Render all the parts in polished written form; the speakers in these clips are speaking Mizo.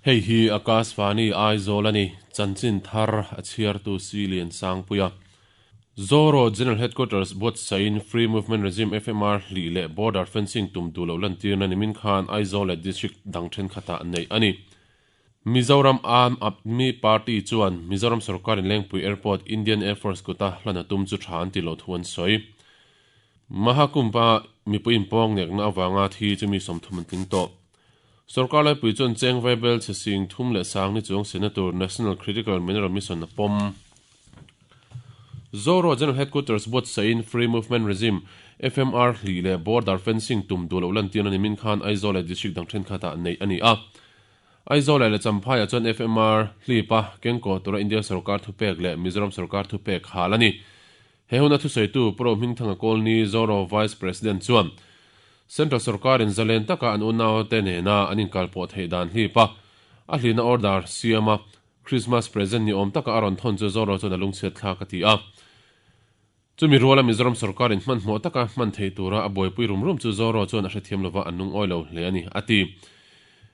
Hei hi Akashvani Aizawl a ni, chanchin thar a chhiartu Silian Sangpuia. Zoro General Headquarters buatsaihin Free Movement Regime, FMR, hlih leh Border Fencing tum duh loh lantirna nimin khan Aizawl leh District dang thenkhatah neih a ni. Mizoram Aam Aadmi Party chuan Mizoram sorkarin Lengpui Airport Indian Air Force kuta hlan a tum chu tha an ti lo thu an sawi. Mahakumbh-a mipui inpawng nekna avanga thi chu mi 30 an tling tawh. Sorkar laipui chuan cheng vaibel chhe sing thum leh sang ni chuang siamna tur National Critical Mineral Mission a pawm. Zoro General Headquarters buatsaihin Free Movement Regime, FMR, hlih leh Border Fencing tum duh loh lantirna nimin khan Aizawl leh District dang thenkhatah neih a ni a. Aizawl leh Champhaiah chuan FMR hlipa kengkaw tura India sorkar thupek leh Mizoram sorkar thupek hal a ni. He huna thusawitu Pu Rohmingthanga Kawlni Zoro Vice President chuan Central sorkarin zalen taka an unaute nena an inkalpawh theih dan hlipa a hlihna order siama Christmas present ni awm taka a rawn thawn chu Zoro chuan a lungchhiat thlak a ti a. Chumi ruala Mizoram sorkarin hmanhmawh taka hman thei tura a buaipui rum rum chu Zoro chuan a hrethiam lova a nungawi lo hle a ni, a ti.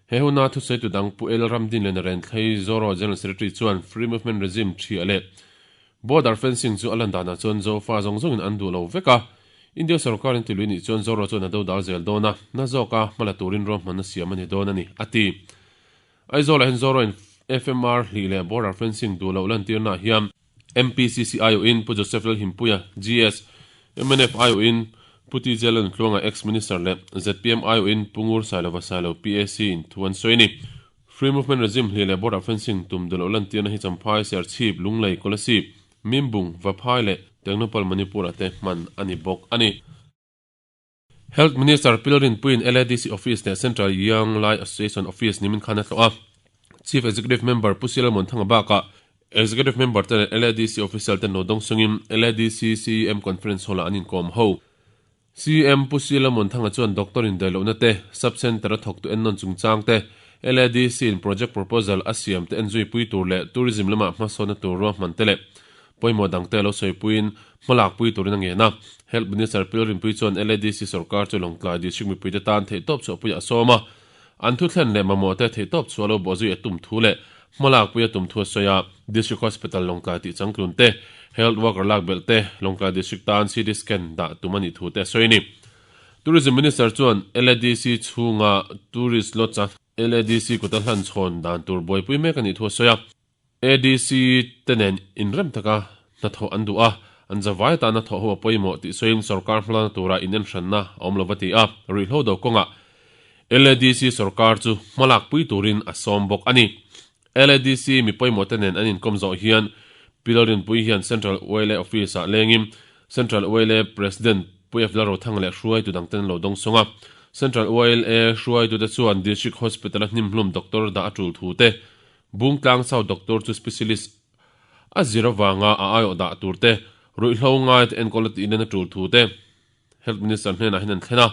He huna thusawitu dang Pu El Ramdin leh Naren Thlei Zoro General Secretary chuan Free Movement Regime thiah leh Border fencing chu a lan danah chuan Zofa zawng zawngin an duh lo vek a, India sorkarin tilui nih chuan Zoro chuan a do dal zel dawn a, na zawka hma la turin ruahmanna siam a ni dawn a ni, a ti. Aizawlah hian Zoro-in FMR hlih leh border fencing duh loh lantirnaah hian MPCC aiawhin Pu Joseph Lalhimpuia, GS, mnf aiawhin Pu TJ Lalnuntluanga, Ex-Minister leh zpm aiawhin Pu Ngur Sailova Sailo, PAC, in thu an sawi a ni. Free Movement Regime hliah leh Border Fencing tum duh loh lantirna hi Champhai, Serchhip, Lunglei, Kolasib, Mimbung, Vaphai leh Tengnoupal Manipur-ah te hman a ni bawk a ni. Health Minister Pil Rinpuiin LADC Office leh Central Young Lai Association Office nimin khan a tlawh a. Chief Executive Member Pu Sial Muanthanga bakah Executive Member te leh LADC Official ten lo dawng sungin LADC CEM Conference Hall-ah an inkawm ho. CM Pu Sila Muanthanga chuan doctor in daihlohna te, Sub Centre a thawktu ennawn chungchang te, LADC in project proposal a siam te enzui pui tur leh tourism lama hmasawnna tur ruahman te leh pawimawh dang te lo sawipuiin hmalak pui turin a ngen a. Health Minister Pil Rinpui chuan LADC sorkar chu Lawngtlai District mipuite tan theihtawp chhuahpuiah a sawm a, an thuthlen leh mamawh te theihtawp chhuah lo bawhzui a tum thu leh hmalak pui a tum thu a sawi a. District Hospital Lawngtlai tih changtlun te, Health Worker lak belh te, Lawngtlai District tan CT scan dah tum a nih thu te a sawi a ni. Tourism Minister chuan LADC chhunga Tourist Lodge a LADC kuta hlan chhawn dan tur buaipui mek a nih thu a sawi a. ADC te nen inrem taka hnathawh an duh a, an zavai atana thawh ho a pawimawh tih sawiin sorkar hmalakna tura inenhranna a awm lo va ti a, ruihhlo do kawngah LADC sorkar chu hmalak pui turin a sawm bawk a ni. LADC mi pawimawh te nen an inkawm zawh hian Pi Lalrinpuii hian Central YLA Office-ah lengin Central YLA President Pu F Lalrothanga leh hruaitu dangten an lo dawng sawng a. Central YLA hruaitute chuan District Hospital-a hnimhlum doctor dah a tul thu te, Bungtlang South Doctor chu specialist a zir avanga a aiawh dah tur te, ruihhlo ngai te enkawl a tih nen a tul thu te Health Minister hnenah hian an thlen a.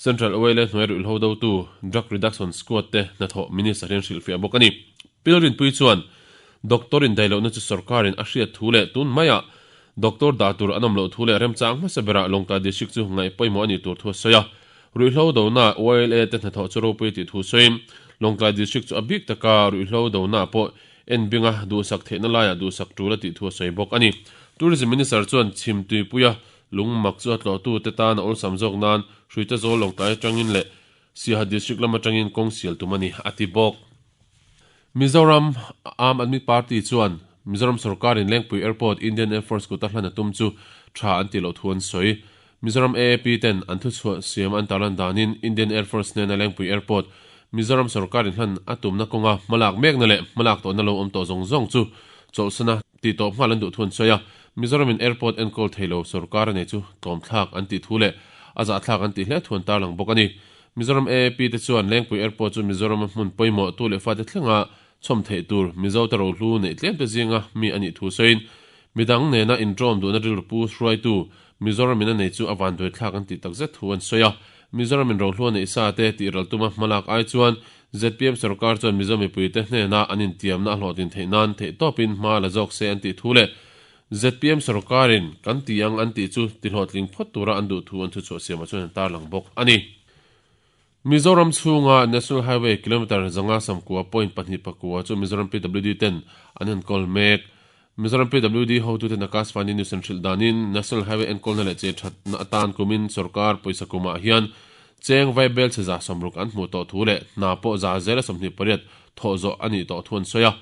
Central Oil hnuai ruihhlo dotu Drug Reduction Squad te hnathawh Minister hian hrilhfiah bawk a ni. Pil Rinpui chuan Doctor indaihlohna chu sorkarin a hriat thu leh tun maiah Doctor dah tur an awm loh thu leh remchang hmasa berah Lawngtlai District chu ngaih pawimawh a nih tur thu a sawi a. Ruihhlo dona YLA te hnathawh chu ropui tih thu sawiin Lawngtlai District chu a bik taka ruihhlo dona pawh en binga duhsak theihna laiah duhsak tul a tih thu a sawi bawk a ni. Tourism Minister chuan chhim tuipuia lungmak chu a tlawhtute tan a awlsam zawk nan Hruite Zawl Lawngtlai atangin leh Siaha District lam atangin kawng sial tum a ni, a ti bawk. Mizoram Aam Aadmi Party chuan Mizoram sorkarin Lengpui Airport Indian Air Force kuta hlan a tum chu tha an tih loh thu an sawi. Mizoram AAP ten an thuchhuah siam an tarlan danin Indian Air Force hnena Lengpui Airport Mizoram sorkarin hlan a tumna kawnga hmalak mekna leh hmalak tawhna lo awm tawh zawng zawng chu chawlhsana tih tawp nghal an duh thu an sawi a. Mizoramin airport enkawl thei lo sorkar a nei chu tlawmthlak an tih thu leh a zahthlak an tih hle thu an tarlang bawk a ni. Mizoram AAP te chuan Lengpui Airport chu Mizorama hmun pawimawh tu leh fate thlenga chhawm theih tur Mizo te rohlu neih tlem te zinga mi a nih thu sawiin midang nena intawm duhna rilru pu hruaitu Mizoramin a nei chu a vanduaithlak an tih takzet thu an sawi a. Mizoramin rohlu a neih sa te tih ral tuma hmalak ai chuan zpm sorkar chuan Mizo mipuite hnena an intiamna a hlawhtlin theih nan theihtawpin hma la zawk se an tih thu leh zpm sorkarin kan ti ang an tih chu tihlawhtling phawt tura an duh thu an thuchhuah siamah chuan an tarlang bawk a ni. Mizoram chhunga National Highway kilometre zanga samkua point pahnih pakua chu Mizoram PWD ten an enkawl mek. Mizoram PWD hotuten Akashvani News an hrilh danin National Highway enkawlna leh che thatna atan kumin sorkar pawisa kumah hian cheng vaibel chhe 60 an hmuh tawh thu leh hna pawh 128% thawh zawh a nih tawh thu an sawi a.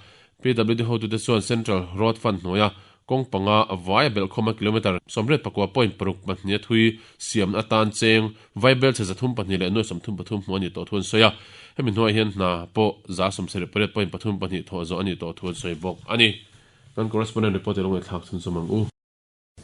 PWD hotute chuan Central Road Fund hnuaia kawng panga a vai a belh khawm a kilometre 89 point paruk pahnih a thui siamna atan cheng vaibel chhe 302 leh nuai 33 hmuh a nih tawh thu an sawi a. Hemi hnuaiah hian hna pawh 78 point pathum pahnih thawh zawh a nih tawh thu an sawi bawk a ni. Kan correspondent report i lo ngaihthlak chhunzawm ang u.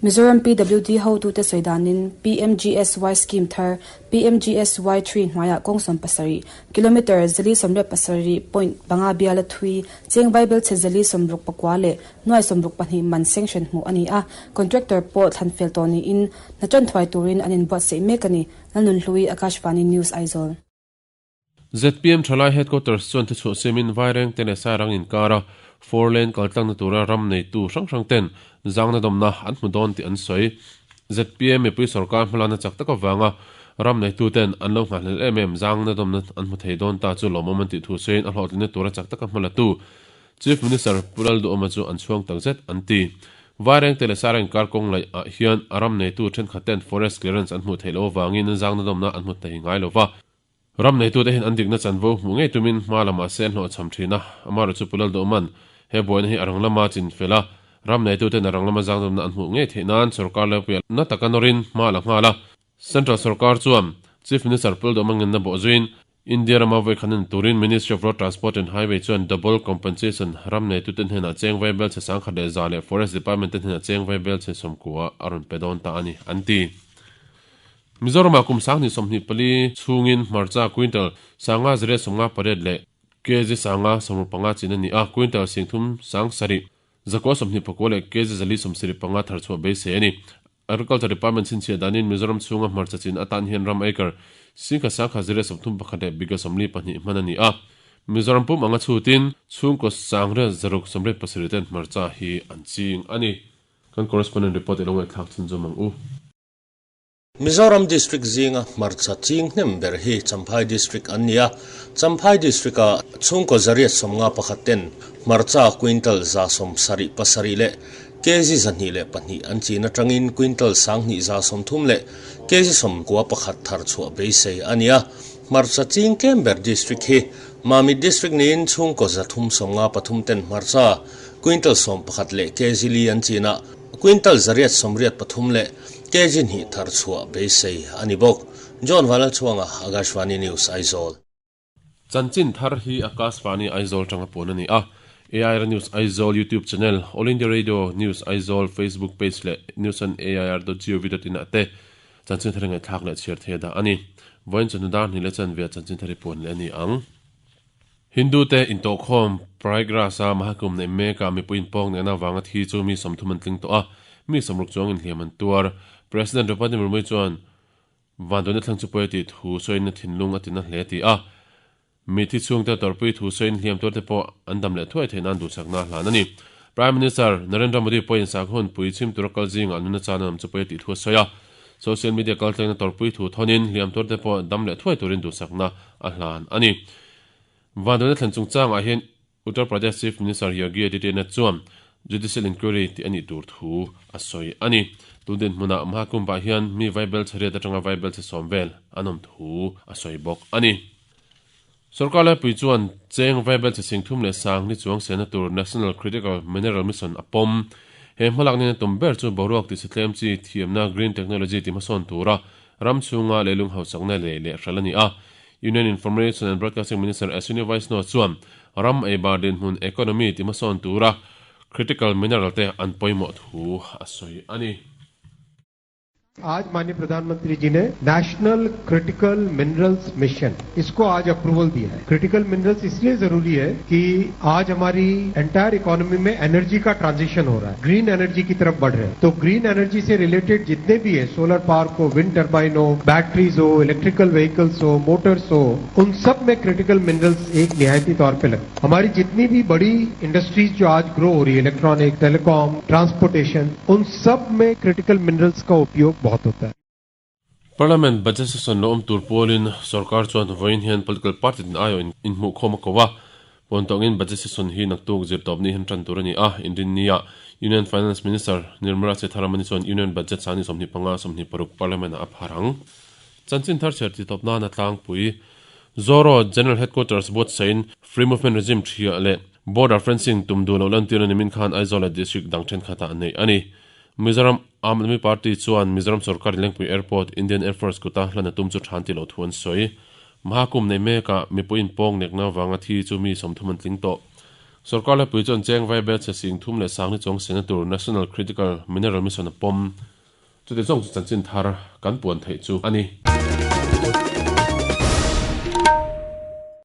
Mizoram PWD hotute sawi danin PMGSY scheme thar PMGSY three hnuaiah kawng 70 kilometre 487 point panga biala thui cheng vaibel chhe 469 leh nuai 62 man sanction hmuh a ni a, contractor pawh thlan fel tawh niin hna tan thuai turin an inbuatsaih mek a ni, Lalnunhlui, Akashvani News, Aizawl. ZPM Thalai Headquarters chuan thuchhuah siamin Vaireng te leh Sairang inkara four lane kaltlangna tura ram neitu hrang hrang ten zangna dawmna an hmu dawn tih an sawi. ZPM mipui sorkar hmalakna chak tak avanga ram neitu ten an lo nghahhlelh em em zangna dawmna an hmu thei dawn ta chu lawmawm an tih thu sawiin a hlawhtlinna tura chak taka hmalatu Chief Minister Pu Lalduhawma chu an chhuang takzet an ti. Vaireng te leh Sairang inkar kawng laih ah hian a ram neitu thenkhat ten forest clearance an hmuh theih loh avangin zangna dawmna an hmu thei ngai lova. Ram neitute hian an dikna chanvo hmuh ngei tumin hma lamah se an hlawhchham thin a, amaherawh chu Pu Lalduhman he buaina hi a rang lama chin fel a, ram neituten a rang lama zangdawmna an hmuh ngei theih nan sorkar Lengpuia na taka nawrin hma la nghal a. Central sorkar chuan Chief Minister Pu Lalduhma ngenna bawh zuiin India rama vawikhat en turin Ministry of Road Transport and Highway chuan Double Compensation ram neitute hnenah cheng vaibel chhe 1100 leh Forest Department te hnenah cheng vaibel chhe 90 a rawn pe dawn ta a ni, an ti. Mizoramah kum 2024 chhungin hmarcha quintal 5158 leh kg 565 chin a ni a, quintal 37 929 leh kg 475 thar chhuah beisei a ni. Agriculture Department chhinchhiah danin Mizoram chhunga hmarcha chin atan hian ram acre 1131 leh bigha 42 hman a ni a. Mizoram pum anga chhutin chhungkaw 667 ten hmarcha hi an ching a ni. Kan correspondent report i lo ngaihthlak chhunzawm ang u. Mizoram District zinga hmarcha ching hnem ber hi Champhai District an ni a, Champhai District-a chhungkaw 151 ten hmarcha quintal 77 leh kg 202 an chin atangin quintal 2130 leh kg 91 thar chhuah beisei a ni a. Hmarcha ching tlem ber District hi Mamit District niin chhungkaw 353 ten hmarcha quintal 11 leh kg li an chin a, Quintal 183 leh kg hnih thar chhuah beisei a ni bawk. John Vanlalchhuanga, Akashvani News, Aizawl. Chanchin thar hi Akashvani Aizawl tanga puan a ni a. AIR News Aizawl YouTube channel, All India Radio News Aizawl Facebook page leh news on air dot gov dot in ah te chanchin thar ngaihthlak leh chhiar thei a dah a ni. Vawiin chawhnu dar hnih leh chanve ah chanchin thar hi puan leh a ni ang. Hindu te intawhkhawm Prayagraj-a Mahakumbh neih mekah mipui inpawk nehna avanga thi chu mi 30 an tling tawh a, mi 60 chuang inhliam an tuar. President Draupadi Murmu chuan vanduaina thleng chu pawi a tih thu sawiin a thinlung a tina hle a ti a. Mithi chhungte tawrhpui thu sawiin hliam tuarte pawh an dam leh thuai theih nan duhsakna a hlan a ni. Prime Minister Narendra Modi pawhin sakhaw hunpui chhim tura kal zingah nuna chan an awm chu pawi a tih thu a sawi a. Social media kaltlengna tawrhpui thu thawnin hliam tuarte pawh dam leh thuai turin duhsakna a hlan a ni. Vanduaina thlen chungchangah hian Uttar Pradesh Chief Minister Yogi Adityanath chuan judicial inquiry tih a nih tur thu a sawi a ni. Tun dinhmunah Mahakumbh-ah hian mi vaibel chhe riat atanga vaibel chhe sawm vel an awm thu a sawi bawk a ni. Sorkar laipui chuan cheng vaibel chhe sing thum leh sang ni chuang sehna tur National Critical Mineral Mission a pawm. He hmalak nena tum ber chu boruak tihchhe tlem chi thiamna green technology ti hmasawn tura ram chhunga leilung hausakna lei leh hral a ni a. Union Information and Broadcasting Minister Ashwini Vaishnaw chuan ram eibar dinhmun economy ti hmasawn tura critical mineral te an pawimawh thu a sawi a ni. आज माननीय प्रधानमंत्री जी ने national critical minerals mission इसको आज approval दिया है। Critical minerals इसलिए जरूरी है कि आज हमारी एंटायर इकोनॉमी में एनर्जी का ट्रांजिशन हो रहा है, ग्रीन एनर्जी की तरफ बढ़ रहे हैं, तो ग्रीन एनर्जी से रिलेटेड जितने भी है, सोलर पावर हो, विंड टर्बाइन हो, बैटरीज हो, इलेक्ट्रिकल व्हीकल्स हो, मोटर्स हो, उन सब में क्रिटिकल मिनरल्स एक निहायती तौर पे लगते। हमारी जितनी भी बड़ी इंडस्ट्रीज जो आज ग्रो हो रही है, electronic, telecom, transportation, उन सब में क्रिटिकल मिनरल्स का उपयोग बहुत होता है। Parliament budget session lo awm tur pualin sorkar chuan vawiin hian political party tin aiawh inhmuhkhawm a ko a. Puan tawngin budget session hi naktuk zirtawpni hian tan tur a ni a. Inrinnia Union Finance Minister Nirmala Sitharaman-i chuan Union Budget sangni 25 26 Parliament-ah a phar ang. Chanchin thar chhiar titawp nana tlangpui Zoro General Headquarters buatsaihin Free Movement Regime thiah leh Border Fencing tum duh loh lantir a ni min khan Aizawl leh District dang thenkhatah neih a ni. Mizoram Aam Aadmi Party chuan Mizoram sorkar Lengpui Airport Indian Air Force kuta hlan a tum chu than ti loh thu an sawi. Mahakum nei mekah mipui inpawng nekna vanga thi chu mi 30 an tling tawh. Sorkar lepui chuan cheng vai bel chhe sing thum leh sangni chuang sena tur National Critical Mineral Mission a pawm. Chuti zawng chu chanchin thar kan puan theih chu a ni.